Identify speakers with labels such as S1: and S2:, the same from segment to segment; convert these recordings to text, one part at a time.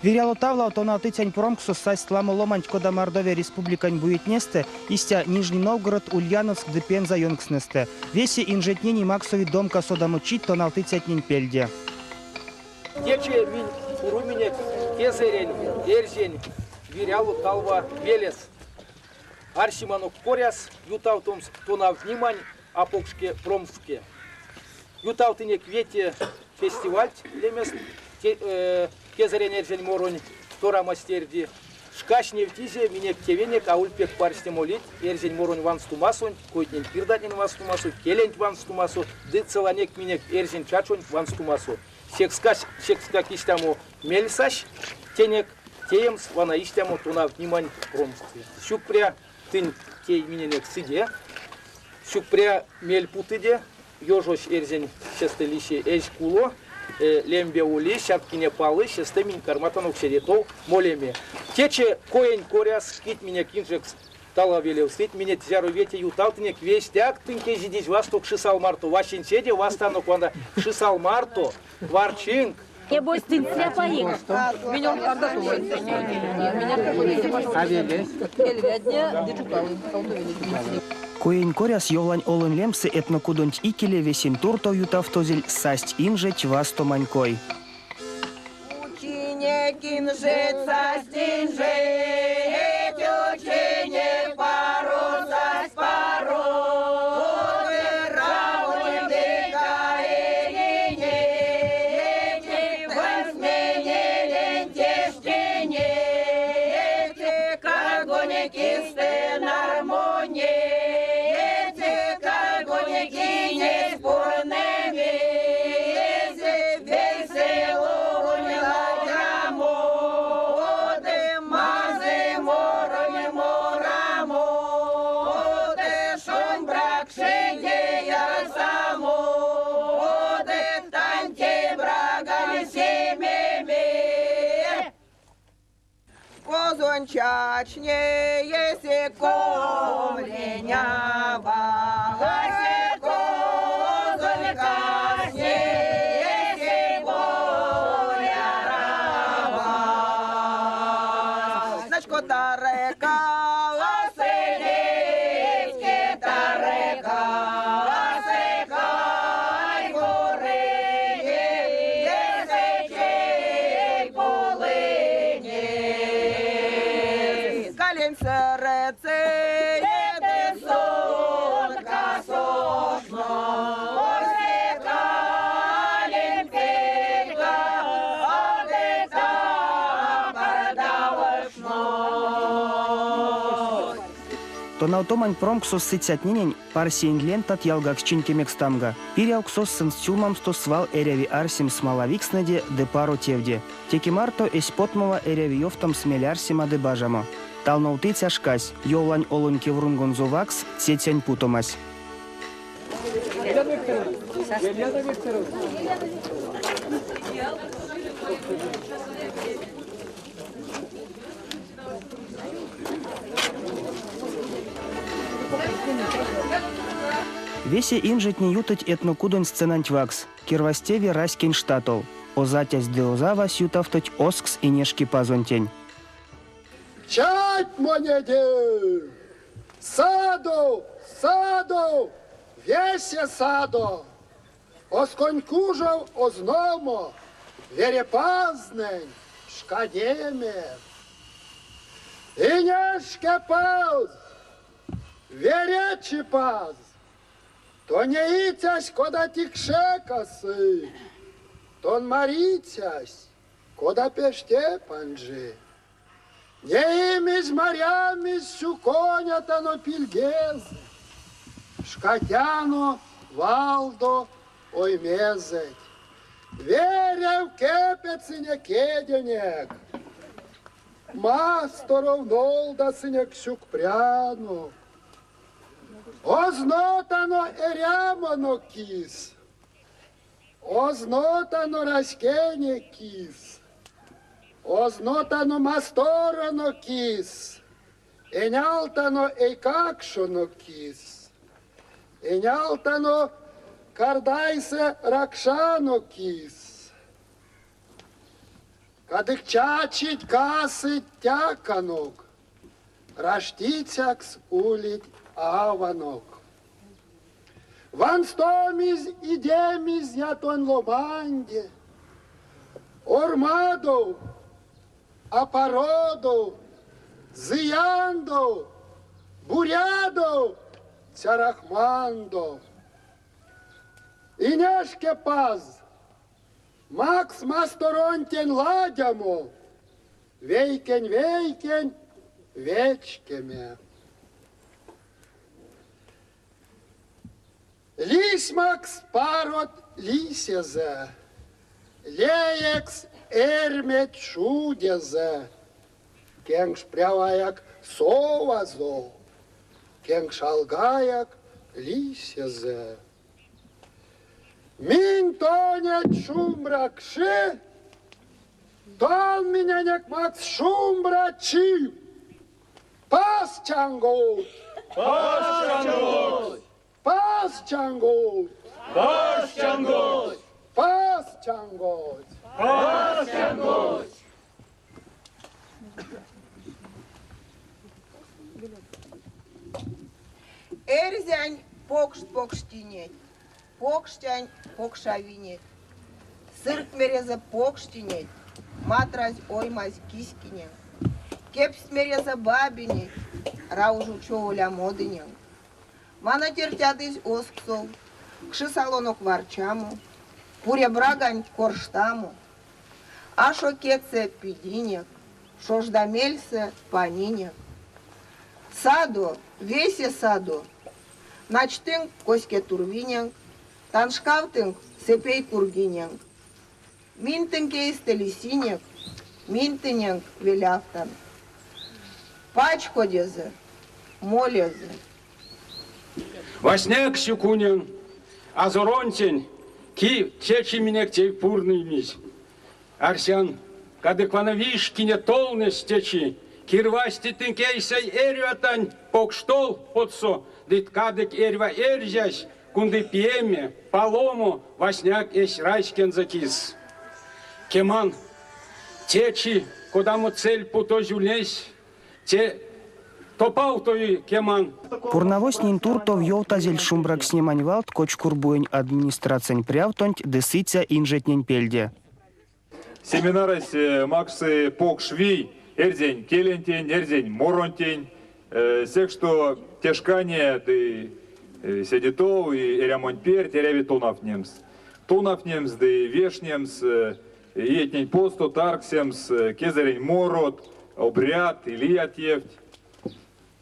S1: Вирьало Тавлав тонавтыцянь промксос састь ламо ломанть кода Мордовия Республикань буетнестэ, истя Нижний Новгород, Ульяновск ды Пенза ёнкстнэстэ. Весе инжетненень максови домка содамочить тонавтыцятнень пельде.
S2: Течи минь пуруминек кезэрень эрзянь Вирьало Тавла велес. Арсеманок коряс ютавтомс тонавтнемань апокшке промкске. Ютавтынек вете фестивальть лемест кезэрень эрзянь моронь торамась терди. Шкась невтизе, минек тевенек аволь пек парсте молить эрзянь моронь ванстомасонть, койтнень-кирдатнень ванстомасо, келенть ванстомасо ды целанек минек эрзянь чачонть ванстомасо. Секскак истямо мель сась тенек теемс вана истямо тонавтнемань промкске. Сюкпря тынь тей миненек сыде, сюкпря мель путыде, ёжось эрзянь сестэ лиси эзь куло, лембе ули, сяткине палы, сестэ минь карматанок седе тов молеме. Течи коень коряс кить минек инжекс талавелевстыть, минек зяро вете ютавтынек, вестяк тынь кезидизь васток кшисал марто, васенцеде вастанок вана кшисал марто, варчинк.
S3: Небось, тынь сляпаик.
S4: Меня он
S1: Коень коряс Йовлань Олонь лемсэ этнокудонть икеле весень туртов ютавтозель састь инжеть вастомань кой.
S5: Учинек инжеть, састь инжеть, учинек паро, састь паро. Козонь чачнесь комленява, козонь каснесь боярава. Значко тарека, Василевське тарека, Васикай горині, єсичей полині. Калінь серце, єде сонка сошно, ось калінь пілька, одета бардавошно.
S1: Тонавтомань промксос сыцятненень парсеень лентат ялгаксчинь кемекстамга. Пирявксос сынст сюлмамсто свал эряви арсемс малавикстнэде ды паро тевде. Теке марто эсь потмова эряви ёвтамс мель арсема ды бажамо. Талновтыця шкась, Йовлань Олонь кеврунгонзо ваксс цецянь путомась. Весе инжетне ютыть этнокудонь сценанть ваксс. Кирвазтеви раськень штатол. Озатясь ды озавась ютавтыть озкс Инешкипазонтень.
S6: Чатьмонеде! Садо, садо, весе садо! Осконь кужов озномо, Верепазнэнь пшкадеме. Инешкепаз, Веречипаз, тонеицясь кода тикше касы, тон марицясь, кода пеште панжи. Неимизь, марямизь, сюконятано пильгезэ, пшкадтяно валдо оймезэть. Верев кепедсынек кеденек, масторов нолдасынек сюкпрянок. Ознотано эрямонок кис, ознотано раськенек кис, ознотано масторонок кис, энялтано эйкакшонок кис, энялтано кардайсэ ракшанок кис. Кадык чачить, касыть тяканок, Раштыцякс улить аванок. Ванстомизь, идемизь ятонь ломанде, Ормадо, апародо, зыяндо, бурядо, цярахмандо. Инешке паз, макс масторонтень ладямо, вейкень-вейкень вечкеме. Лисьмакс парот лисезэ, леекс эрьметь чудезэ, Кенкш пряваяк совазо, кенкш алгаяк лисезэ. Минь тонеть шумбра кши, тон миненек макс шумбра чи. Паз чангодть!
S4: Паз чангодть!
S6: Паз чангодть!
S4: Паз чангодть!
S6: Паз чангодть!
S4: Паз чангодть!
S5: Эрзянь покшт покштинеть, покштянь покшавинеть, Сырк мерезэ покштинеть, матразь оймазь кискине, Кепсть мерезэ бабинеть, раужо човоля модыне. Вана тертядызь озксов, кши салонок варчамо, пуре браганть корштамо. Ашо кедьсэ пидинек, шожда мельсэ панинек. Садо, весе садо, начтынк коське турвиненк, таншкавтынк сэпей кургиненк. Минь тынк эйстэ лисинек, минь тыненк велявтан. Пачкодезэ, молезэ.
S4: Васняяк сюконян азоронтень, ки течи минек тей пурнымизь. Арсян, кадык вана вишкине толнэсь течи, кирвазти тынк эйсэ эрьватань покш тол потсо, ды кадык эрьва эрзясь кунды пиеме, паломо васняк эсь раськензэ кис. Кеман, течи, кодамо цель путозь ульнесь, те топавтови, кеман.
S1: Пурнавозтнень туртов ёвтазельть шумбракстнемань валт Кочкурбуень администрациянь прявтонть ды сыця инжетнень пельде.
S7: Семинарось максы покш вий эрзянь келентень, эрзянь моронтень. Секс што те шкане ды седе тов и эрямонь перть эряви тонавтнемс. Тонавтнемс ды вешнемс иетнень потсто таргсемс кезэрень морот, обрядт и лия тевть,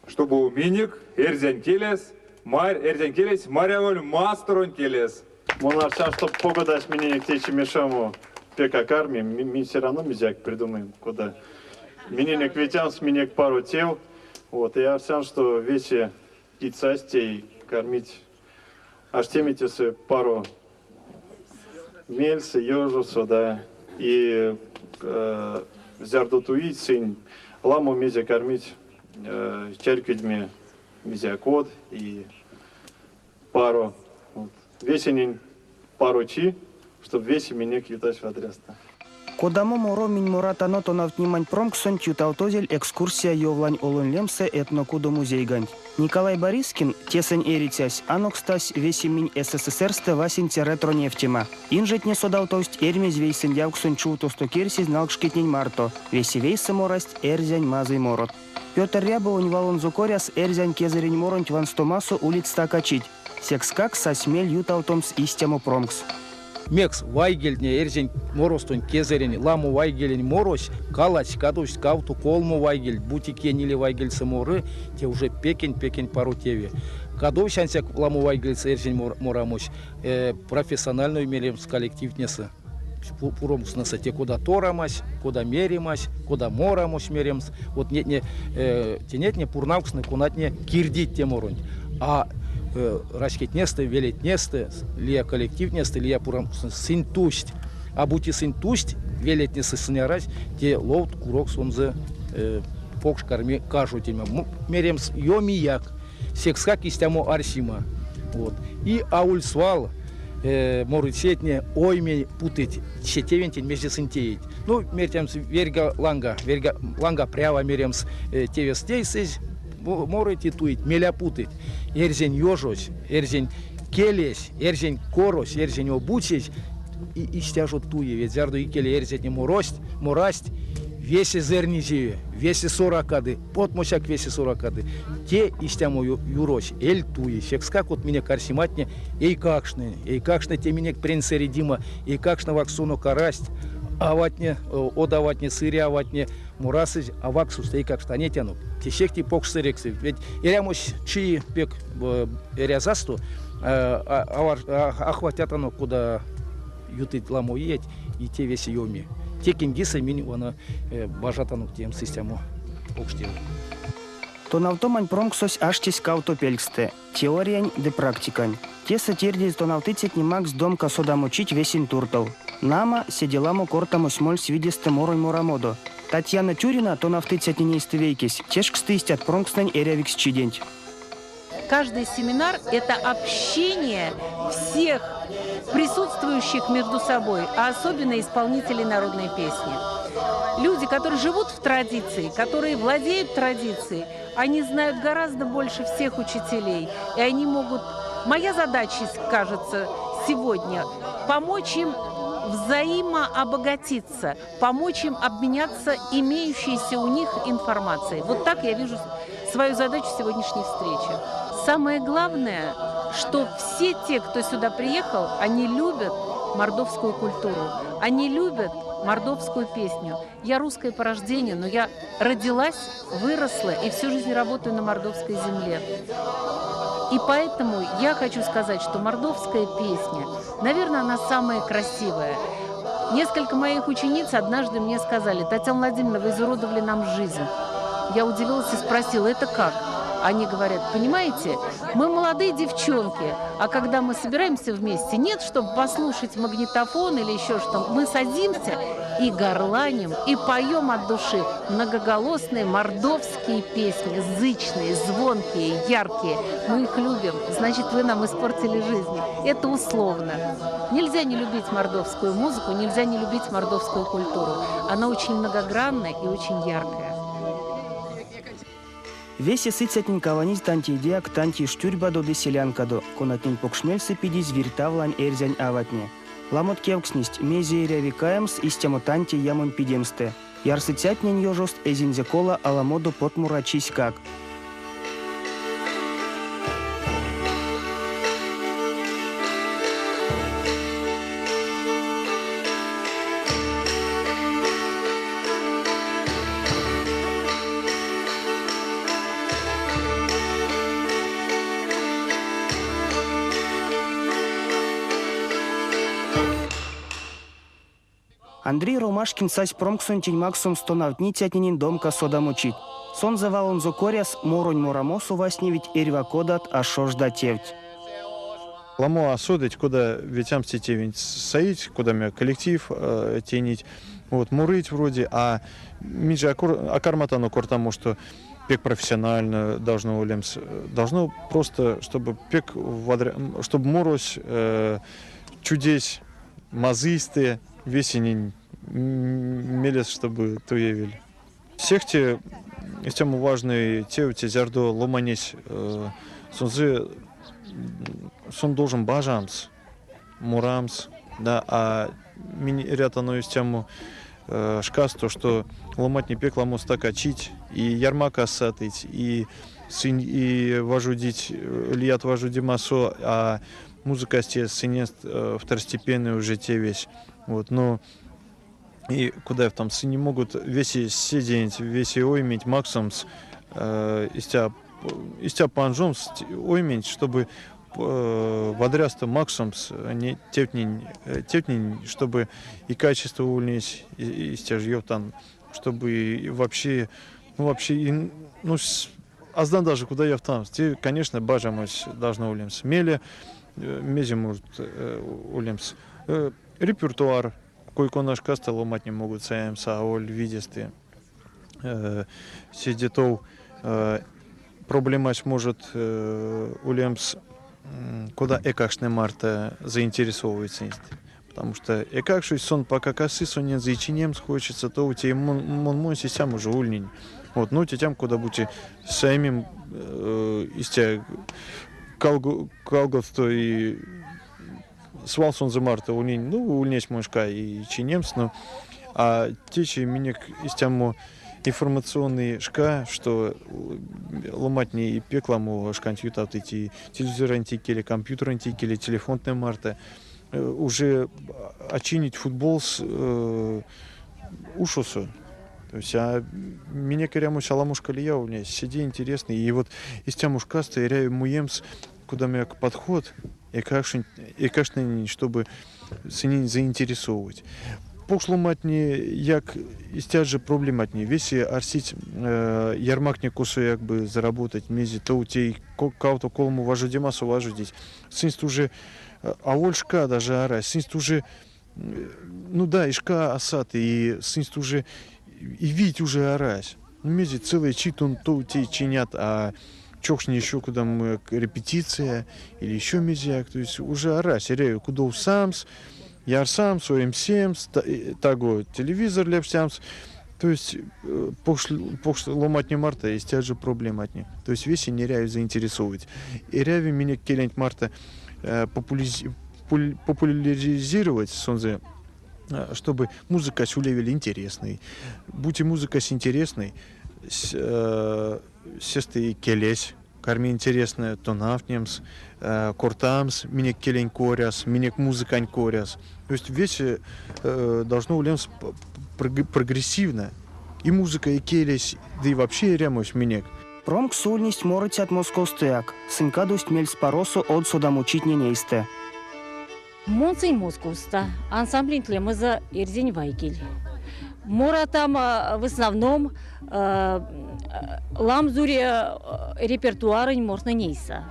S7: штобу минек эрзянь келес, эрзянь келесь маряволь масторонь келес.
S8: Мон арсян, чтоб погодась миненек течи мешамо пек а карми, минь все равно мезеяк придумаем, кода. Миненек ветямс минек паро тев. Вот, и арсян, что весе ицастей кормить аштеме тесэ паро мельсэ, ёжосо, да, и зярдо туить сынь, ламо мезе кармить чарькодьме мезеяк од и паро. Вот. Весенень паро чи, чтоб весе минек ютась вадрясто.
S1: Кодамо моро минь моратано тонавтнемань промкссонть ютавтозель экскурсия Йовлань Олонь лемсэ этнокудо музейганть. Николай Борискин, тесэнь эрицясь, анокстась весемень СССР-стэ васенце ретро-невтема. Инжетне содавтовсть Эрьмезь вейсэндявксонь чувтосто керсезь налкшкетнень марто, весе вейсэ морасть эрзянь мазый морот. Петр Рябовонь валонзо коряс эрзянь кезэрень моронть ванстомасо улить стакачить. Секскак сась мель ютавтомс истямо промкс.
S2: Мекс вайгельтне эрзянь моростонть кезэрень ламо вайгелень морось каладсь, кадовсть кавто колмо вайгельть, бути кие ниле вайгельсэ моры, те уже пекень-пекень паро теви. Кадовсь ансяк ламо вайгельсэ эрзянь морамось профессиональной меремс коллективтнесэ. Пуромкстнэсэ те кода торамась, кода меремась, кода морамось меремс. Вот нетне, тенетне пурнавкстнэ, конатне кирдить те моронть. А раськетнестэ, велетнестэ, лия коллективтнестэ, лия пуромкстнэстэ сынь тусть. А бути сынь тусть, велетнесэ сынь арась, те ловт курок сонзэ покш карми кажо теме. Меремс, ёмияк. Секскак истямо арсима. Вот. И ауль свал морыцятне ойме путыть се тевентень, мезе сынь теить. Ну, мертямс верьга ланга, верьга ланга прява меремс тевест тейсызь, морыть и туить, меля путыть. Эрзянь ёжось, эрзянь келесь, эрзянь корось, эрзянь обуцясь истя жо туи. Ведь зярдо икеле эрзятне морость, морасть, весе зэрнизеве, весе соракады, потмосяк весе соракады. Те истямо юрось эль туи. Секскак вот минек арсематне эйкакштне, эйкакштне те минек прень сэредима, эйкакштне вакссонок арасть, аватне, од аватне, сыре аватне морасызь, а вакссост эйкакшт а нетянок. Те сехте покш сырекс. Ведь эрямось чии пек эрязасто, а хватятано кода ютыть ламо иеть, и те весе ёми. Текень кисэ минь вана бажатанок теемс истямо покш тев.
S1: Тонавтомань промксось аштесь кавто пельксстэ, теориянь ды практикань. Тесэ тердезь тонавтыцятне макссть домка содамочить весень туртов. Нама, седе ламо кортамось мольсь видестэ моронь морамодо. Татьяна Тюрина, тонавтыцятнень эйстэ вейкесь, тешксты истят промкстнэнь эрявиксчиденть.
S3: Каждый семинар – это общение всех присутствующих между собой, а особенно исполнителей народной песни. Люди, которые живут в традиции, которые владеют традицией, они знают гораздо больше всех учителей. И они могут... Моя задача, кажется, сегодня – помочь им взаимообогатиться, помочь им обменяться имеющейся у них информацией. Вот так я вижу свою задачу сегодняшней встречи. Самое главное, что все те, кто сюда приехал, они любят мордовскую культуру, они любят мордовскую песню. Я русское по рождению, но я родилась, выросла и всю жизнь работаю на мордовской земле. И поэтому я хочу сказать, что мордовская песня, наверное, она самая красивая. Несколько моих учениц однажды мне сказали: Татьяна Владимировна, вы изуродовали нам жизнь. Я удивилась и спросила: это как? Они говорят: понимаете, мы молодые девчонки, а когда мы собираемся вместе, нет, чтобы послушать магнитофон или еще что-то, мы садимся и горланим, и поем от души многоголосные мордовские песни, зычные, звонкие, яркие. Мы их любим, значит, вы нам испортили жизнь. Это условно. Нельзя не любить мордовскую музыку, нельзя не любить мордовскую культуру. Она очень многогранная и очень яркая.
S1: Весе сыцятнень каванизь тантейдеяк тантей штюрьбадо ды селянкадо, конатнень покш мельсэ пидизь Вирьтавлань эрзянь аватне. Ламот кевкстнесть, мезе эряви каямс истямо тантей ямонь пидемстэ. Ярсыцятнень ёжост эзинзе кола аламодо потмура чиськак. Андрей Ромашкин сась промксонтень максомс тонавтницятненень домка содамочить. Сонзэ валонзо коряс, моронь морамосо вастневить эрьва кодат а шожда тевть.
S8: Ламо а содыть, кода ветямс те тевенть. Саить, кода коллектив тейнить, вот, морыть вроде, а минь же а карматано кортамо, что пек профессионально должно улемс. Должно просто, чтобы пек чтобы морось чудесь, мазыйстэ, весенень мелес, чтобы туевель. Сехте истямо важный тев, те зярдо ломанесь сонзэ сон должен бажамс, морамс, да, а минь эрятано истямо шкасто, что ломатне пек ламо стака чить, и ярмак а сатыть, и сынь и важодить, лият важодемасо, а музыкась те сынест второстепенный уже тевесь. Вот, но и куда там сынь не могут весе седенть, весе ойменть максомс, истя, истя панжомс ойменть, чтобы вадрясто максомс не тевтнень, тевтнень, чтобы и качество ульнесь, истя ж ёвтан, чтобы и вообще, ну вообще, и, ну, аздан даже куда ёвтамс, те, конечно, бажамось должно улемс. Меле, мезе может улемс. Репертуар, кой-кона шкасто ломатне могут саемс аволь видестэ. Седе тов проблемась может улемс, кода эйкакштне марто заинтересовываются. Потому что эйкакшось сон пока касы, сонензэ и чинемс хочется, то у тебя мон истям уже ульнинь. Вот, ну, тетям кода-бути саимим истя калгодсто и свал сонзэ марто ульнинь, ну, ульнесь монь шка и чинемс, но а течи минек истямо информационный шка, что ломатне и пек ламо шканть ютавтыть и телевизоронть икеле, компьютеронть икеле, телефонтнэ марто. Уже а чинить футбол с ушосо. То есть, а минек эрямось аламошка лия ульнесь, седе интересный. И вот истямо шкасто эряви муемс кодамояк подход, эйкакштненень, чтобы сынень заинтересовывать. Покш ломатне як истят же проблематне. Весе арсить ярмактне косояк бы заработать, мезе то тей кавто колмо важодемасо важодить. Сынст уже аволь шка даже арась, сынст уже, ну да, и шка а саты, и сынст уже и вийть уже арась. Ну, мезе целой чи тон то тей чинят, а чокшне еще куда мы репетиция или еще мезеяк, то есть уже арась, эряви кудов самс, ярсамс, оймсемс, таго телевизор лепштямс. То есть покш ломатне марто истят же проблематне. То есть весе не эряви заинтересовывать. Эряви минек келенть марто популяризировать сонзэ, чтобы музыкась улевель интересной. Бути музыкась интересной, сестэ и келесь карми интересная, тонавтнемс, кортамс минек келень коряс, минек музыкань коряс. То есть весе должно улемс прогрессивно. И музыка, и келесь, да и вообще эрямось минек.
S1: Промкссо ульнесть морыцят Московстояк. Сынь кадовсть мельспаросо од содамочитнень эйстэ.
S9: Мон сынь Московсто. Ансамбленть лемезэ Эрзянь вайгель. Моратам в основном Ламзурь репертуаронь мортнэнь эйсэ.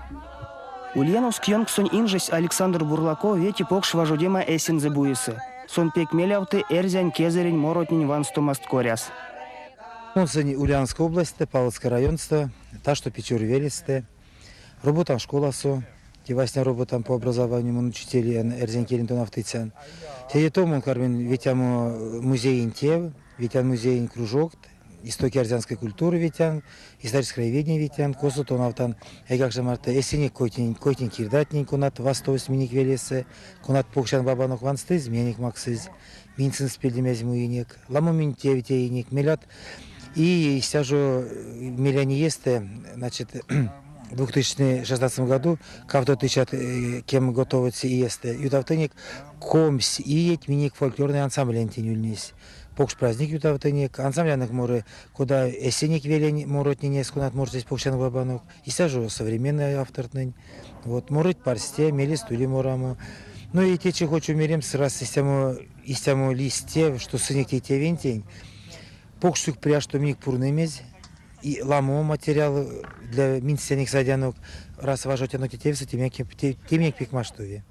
S1: Ульяновск ёнксонь инжесь Александр Бурлаков вети покш важодема эсензэ буесэ. Сон пек мелявты эрзянь кезэрень моротнень ванстомаст коряс.
S10: Мон сынь Ульяновской областьстэ, Павловской районсто, Ташто Печор велестэ. Роботан школасо, те васня роботан по образованию мон учитель эрзянь келень тонавтыцян. Седе тов мон карминь ветямо музеень тев, ветян музеень кружокт, истоки эрзянской культуры ветян, историческое краеведение ветян, косо тонавтан эйкакш марто эсенек койтнень, койтнень кирдатнень, конат вастовсть минек велесэ, конат покштян бабанок ванстызь, миненек максызь, минь сынст пельде мезе муинек, ламо минь тев теинек, мелят. И истя жо мелянь иестэ, значит, в 2016 году кавто тыщат кемготовоце иестэ ютавтынек 20 иеть минек фольклорной ансамблянтень ульнесь. Покш праздник ютавтынек, ансамблянок моры, кода эсенек велень моротнень конат морсесть покштянок бабанок, истя жо современной автортнэнь. Вот, морыть парсте, мелест ули морамо. Ну и течи хочу меремс раз истямо, истямо лиссь тев, что сынек те тевентень. Покш сюкпря, што минек пурнымизь, и ламо материал для минсенек сайдянок, раз важодтянок те тевсэ, те минек пек маштови.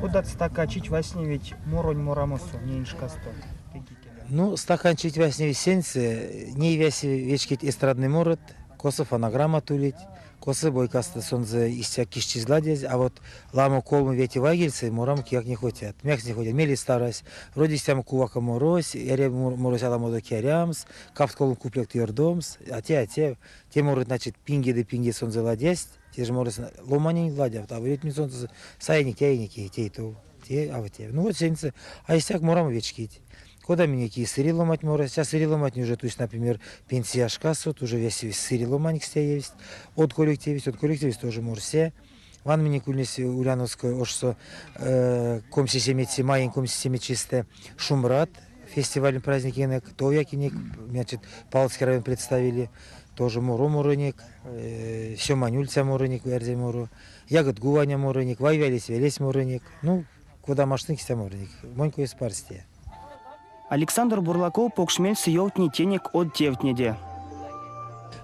S1: Кодат стакачить вастневить моронь морамосо неень шкасто?
S10: Ну, стакачить вастневить сеньсэ, ней весе вечкить эстрадный морот, косо фонограммат улить, косо бойкасто сонзэ истя киштезь ладязь, а вот ламо колмо вете вайгельсэ морамо кияк не хотят. Мекс не хотят, мелест арась. Вроде истямо кувака морось, эряви морось аламодо керямс, кавто колмо куплетт ёрдомс, а те, а те, те морыть, значит, пингеде пингес сонзэ ладясть, те же морось ломанень ладявт, а ведь сонзэ саиник, теиник, те тов, те, а вот те. Ну вот сеньсэ, а истяк морамо вечкить. Кода минек и сыре ломать морось, сейчас сыре ломать уже, то есть, например, пенсия шкасот, уже весь сыре ломанькс теевсть, од коллективесь, од коллективесь тоже морсе. Вана минек ульнесь Ульяновской ошсо 27 маень 27 чистэ Шумбрат фестиваль праздникенек, тов якинек, значит, Павловский район представили, тоже моро морынек, Сёмань ульця морынек, эрзянь моро, Ягод Гуваня морынек, Вай велесь велесь морынек, ну, кода маштынек истя морынек, монь койс парсте.
S1: Александр Бурлаков покш мельсэ ёвтни тенек од тевтнеде.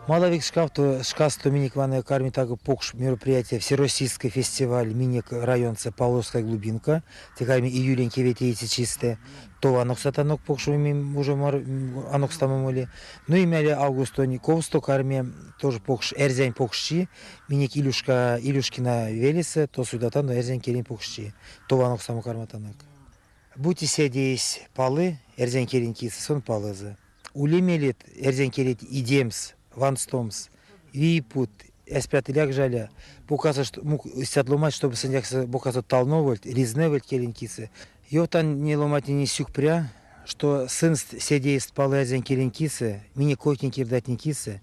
S10: Малавикс шкасто минек вана карми таго покш мероприятие Всероссийский фестиваль минек районсо Павловская глубинка. Те карми июлень кеветееце чистэ. Тов анокстатанок покш уже анокстамо моли. Ну и мейле августонь ковсто карми тоже покш эрзянь покшчи. Минек Илюшка, Илюшкина велесэ, тосо ютавтано эрзянь келень покшчи. Тов анокстамо карматанок. Бути седеесь палы эрзянь келенть кисэ, сон палызе. Ули мелеть эрзянь келеть идемс, ванстомс, вий пут, эсь прят иляк жаля, боказо истят ломанть, чтобы сынь боказо талновольть, ризнэвельть келенть кисэ. Ёвтан не ломантненень сюкпря, что сынст седеест палы эрзянь келенть кисэ, минек койтнень кирдатнень кисэ.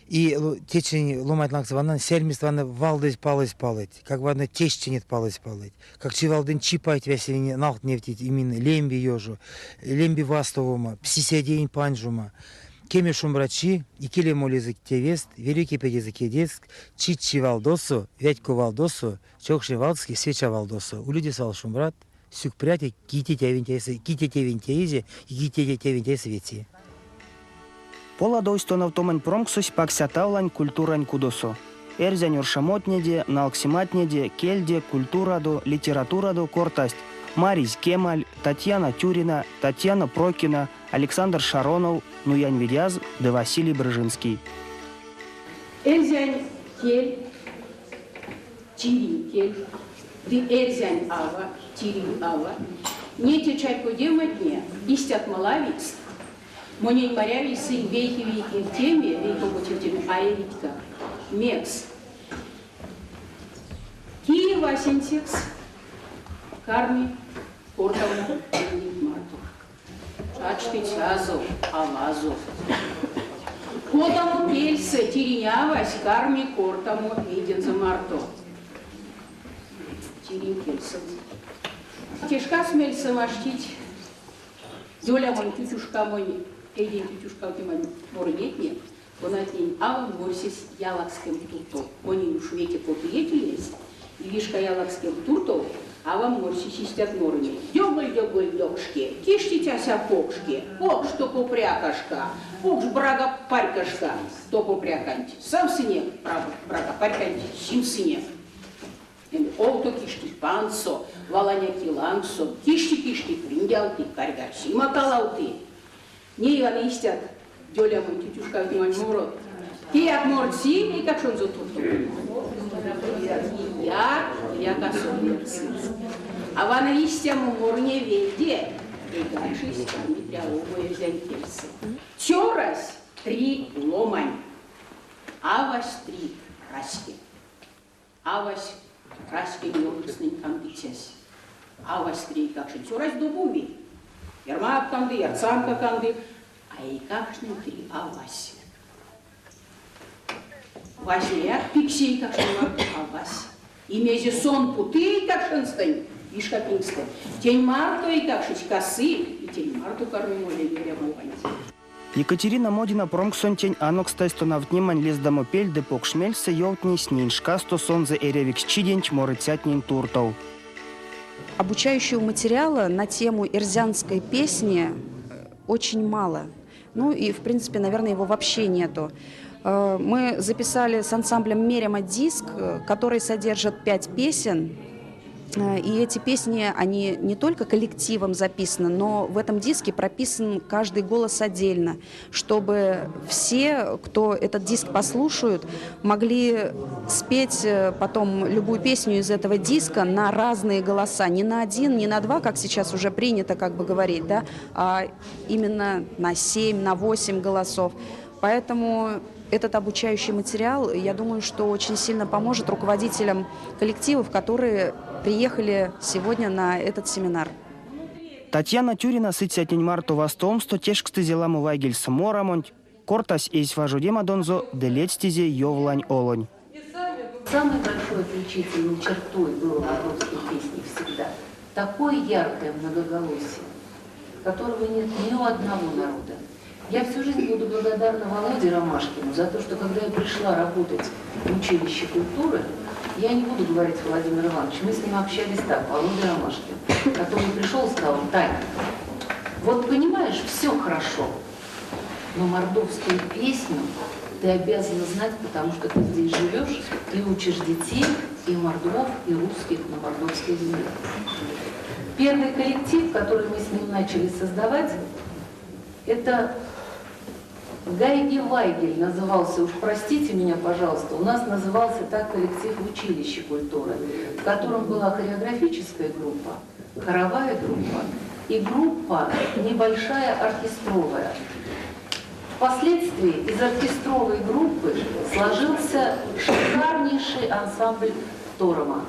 S10: И течинь ломанть лангс ванан, сельмест ваны валдызь палызь палыть, как ваны тештинеть палызь палыть, как чивалдынь чипайть весень налт невтить именно лембе ёжо, лембе вастовома, пси седеень панжома. Кеме шумбрачи, икеле молезэ тевест, вере кепедезэ кедест, чить чивалдосо, веть кувалдосо, чокшне валске свеча валдосо. Улиде свал шумбрат, сюкпря ките тевень тейсы, ките тевень теизе, ките тевень тейсы вети.
S1: Поладовсь тонавтомань промксось Пакся Тавлань культурань кудосо. Эрзянь оршамотнеде, налксематнеде, кельде, культурадо, литературадо кортасть Маризь Кемаль, Татьяна Тюрина, Татьяна Прокина, Александр Шаронов, Нуянь Видяз ды Василий Брыжинский.
S11: Эрзянь кель, тиринь кель ды эрзянь ава, тиринь ава. Неть чарькодематне истят малавикст, монень маряви сынь вейке-вейкень теме, вейке-омбоце а эритькак. Мекс? Кие васенцекс карми кортамо тиринь марто? Чачтыцязо, авазо. Кодамо кельсэ тиринь авась карми кортамо эйдензэ марто? Тиринь кельсэ. Те шкас мельсэм аштить Золя монь тютюшка монь эйдень тютюшкавтнемань морынетне, конатнень авам морсесь ялакскем туртов. Монень уш вете копиеть ульнесть, и вишка ялакскем туртов авам морсесь истят морыне. Дёголь-дёголь дёкшке, киштицяся покшке, покш топо прякашка, покш брага парькашка, топо пряканть савсынек, брага парьканть симсынек. Овто кишти пандсо, валаня ки лангсо, кишти-кишти криндялти, карьга сима калавты. Ней вана истят Дёля монь тютюшкавтнемань морот. Теяк морси, эйкакшонзо туртов. Ия, лия касовксыз. А вана истямо морыне вельде эйкакшось карми пряловомо эрзянь кельсэ. Цёрась три ломань, авась три раське. Авась раськень ёнкстнэнь кандыцясь. Авась три эйкакшонь цёрась добови. Ярмак канды, ярсамка канды, а эйкакштнень три авась. Васняяк пикси эйкакштнень марто авась. И мезе сон путы эйкакшонстэнь, вишка пингстэ, тень марто эйкакшось касы, и тень марто карми молеме эрямованть.
S1: Екатерина Модина промксонтень анокстась тонавтнемань лездамопель ды покш мельсэ ёвтнесь неень шкасто сонзэ эрявиксчиденть морыцятнень туртов.
S12: Обучающего материала на тему эрзянской песни очень мало. Ну и, в принципе, наверное, его вообще нету. Мы записали с ансамблем «Мерема» диск, который содержит 5 песен. И эти песни, они не только коллективом записаны, но в этом диске прописан каждый голос отдельно, чтобы все, кто этот диск послушают, могли спеть потом любую песню из этого диска на разные голоса. Не на один, не на два, как сейчас уже принято говорить, да, а именно на 7, на 8 голосов. Поэтому этот обучающий материал, я думаю, что очень сильно поможет руководителям коллективов, которые приехали сегодня на этот семинар.
S1: Татьяна Тюрина сыцятнень марто вастовомсто тешкстызе ламо вайгельсэ морамонть, кортась эсь важодемадонзо ды ледстизе Йовлань Олонь.
S3: Самой большой отличительной чертой было мордовской песни всегда такое яркое многоголосие, которого нет ни у одного народа. Я всю жизнь буду благодарна Володе Ромашкину за то, что когда я пришла работать в училище культуры, я не буду говорить Владимир Иванович, мы с ним общались так, Володя Ромашкин, который пришел и сказал: Таня, вот понимаешь, все хорошо, но мордовскую песню ты обязана знать, потому что ты здесь живешь, ты учишь детей и мордвов, и русских на мордовской земле. Первый коллектив, который мы с ним начали создавать, это Гайги Вайгель назывался, уж простите меня, пожалуйста, у нас назывался так коллектив в училище культуры, в котором была хореографическая группа, хоровая группа и группа небольшая оркестровая. Впоследствии из оркестровой группы сложился шикарнейший ансамбль Торома.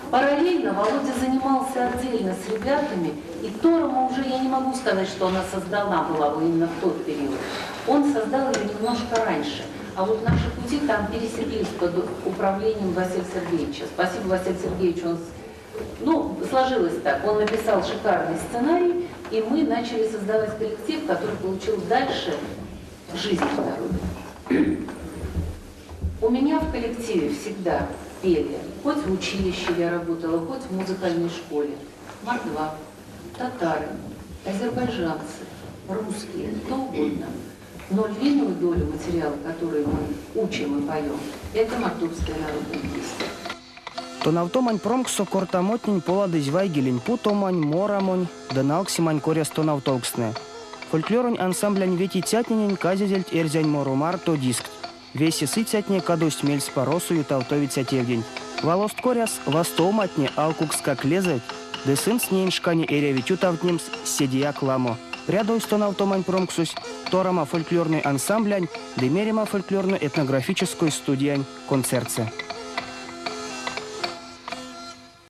S3: Параллельно Володя занимался отдельно с ребятами, и Торома уже, я не могу сказать, что она создана была именно в тот период. Он создал ее немножко раньше. А вот наши пути там пересеклись под управлением Василия Сергеевича. Спасибо Василию Сергеевичу, он, ну, сложилось так. Он написал шикарный сценарий, и мы начали создавать коллектив, который получил дальше жизнь в народе. У меня в коллективе всегда пели. Хоть в училище я работала, хоть в музыкальной школе. Мордва, татары, азербайджанцы, русские, кто угодно. Но львиную долю материала, который мы учим и поем, это мордовская народная песня.
S1: Тонавтомань промкссо кортамотнень поладызь вайгелень путомань, морамонь, ды налксемань коряс тонавтовкстнэ. Фольклоронь ансамблянь ветицятненень казезельть эрзянь моро марто дискт. Весе сыцятне кадовсть мельспаросо ютавтовиця тевденть. Валост коряс вастовоматне алкукскак лезэвть, ды сынст неень шкане эрявить ютавтнемс седеяк ламо. Прядовсь тонавтомань промксось Торама фольклорной ансамблянь ды Мерема фольклорно-этнографической студиянь концертсэ.